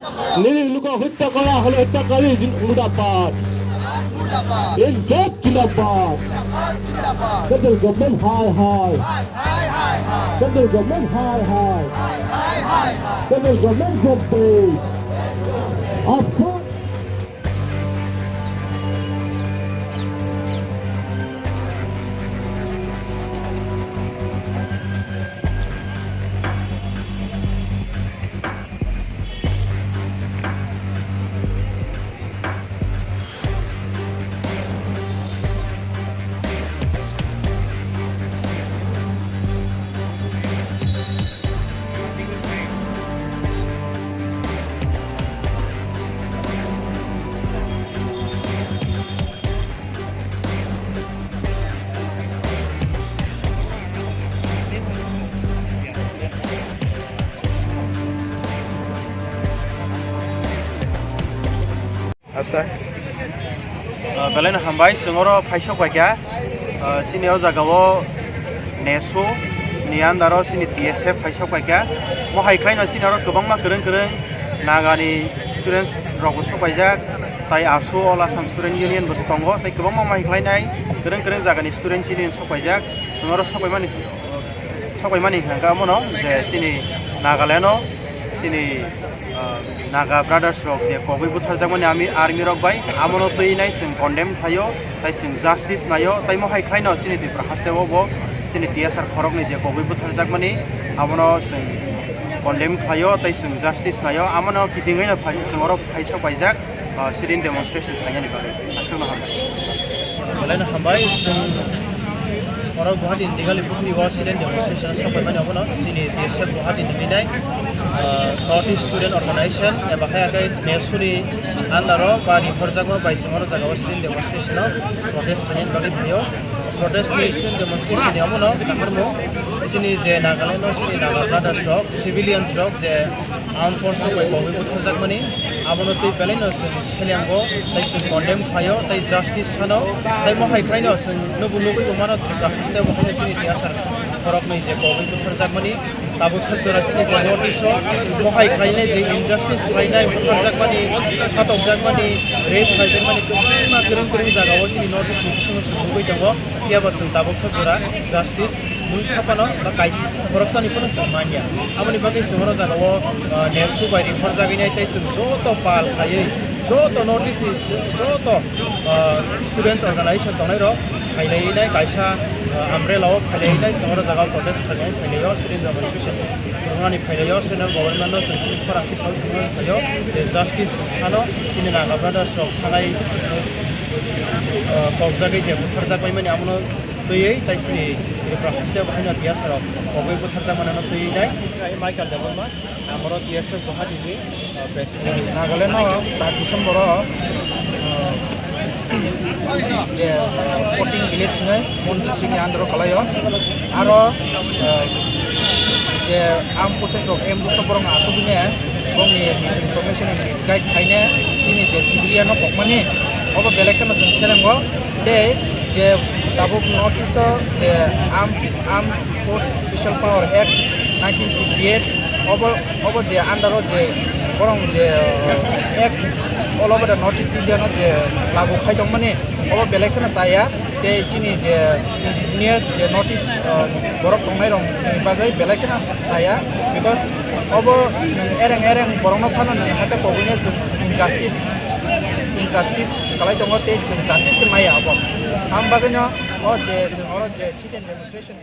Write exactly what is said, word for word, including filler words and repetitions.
Nini luka hotya kara hole hotya kari jin-, murdabad. Injak jindabad. Central government hai hai. Central government hai hai. Central government justice. Of course. Asta. Ah, belai no hambai, chwng oro phaisok paikha. Ah, chini o jaga o nesu ni under o chini T S F phaisok paikha. Mo hai khlai no chini oro kwbangma kwrwng kwrwng Naga ni students rok bo sok paijak. Tai asu All Assam Student Union bo se tongo. Tai kwbangma mo hai khlai nai kwrwng kwrwng jaga ni students union sok paijak. Chwng oro sok paimani, sok paimani hwnkha khe omono je chini Nagaland o chini, ah, Naga brothers rok je kogwi butharjakmani ami army rok bai, amono twi nai chwng condemn khlaio, tai chwng justice naio, tai mo hai khlaino chini Tripura haste o bo chini T S R khoroknwi je kogwi butharjakmani, abono chwng condemn khlaio, tai chwng justice naio, amono kitingwi no phai-, chwng oro phaisok paijak. Ah, sit-in demonstration khlainani bagwi aswkno hambai. Belai no hambai, chwng oro Guwahati ni Dighali pukhri o sit-in demonstration sok paimani obono chini T S F Guwahati ni nai, ah, North East Student Organization eba hai khe nesu ni under o ba ni horjakma bai chwng oro jaga o sit-in demonstration o protest khlainani bagwi phaio. Protest ni sit-in demonstration ni obono naharmung chini je Nagaland o chini Naga brothers rok, civilians rok je armed force rok bai kogwi butharjakmani, abono twi belai no chwng seliango, tai chwng condemn khlaio, tai justice sano, tai mo hai khlaino chwng nubu nugwi bo mano Tripura haste o bo chini T S R khoroknwi je kogwi butharjakmani, tabuk sak jora chini je North East o mo hai khlainai je injustice khlainai, butharjakmani, satokjakmani, rape khlaijakmani kwbangma kwrwng kwrwng jaga o chini North East ni bisingo chwng nugwi tongo, phiya ba chwng tabuk sak jora justice mungsa phano ba kaisa khoroksani phano chwng manya. Aboni bagwi chwng oro jaga o, ah, nesu bai ri horjagwi nai tei chwng joto pal khaiwi joto North East ni joto, ah, students organization tongnai rok phailaiwi nai kaisa, ah, umbrella o phailaiwi nai chwng oro jaga o protest khainai phailai o student demonstration thwngmani phailai o central government no chwng chini khorang tisao thwngmani phaio je justice chwng sano chini Naga brothers rok thanai, ah, kokjagwi je butharjak bai mani abono twiwi tai chini Tripura haste o haino T S R rok kogwi butharjak manano twiwi nai. Michael Debbarma, ang oro T S F Guwahati ni, ah, president. Nagaland o char December o, ah, je, ah, Poting village hinwi Mon district ni under o kwlaio. Aro, ah, je armed forces rok ambush o borok no achugwi maya, bongni misinformation and misguide khaina chini je civilian no kokmani, obo belai kheno chwng selengo. Tei je tabuk North East o je armed, armed force Special Power Act nineteen fifty-eight, obo, obo je under o je borok je, uh, act all over the North East region o je lagu khai tongmani, obo belai kheno chaya. Tei chini je indigenous je North East, uh, borok tongnai rok ni bagwi belai kheno chaya, because obo nwng ereng ereng borok no phano nwng hata kobui no chwng injustice, injustice kwlai tongo tei chwng justice se maya obo. Ang bagwi no o je chwng oro je sit-in demonstration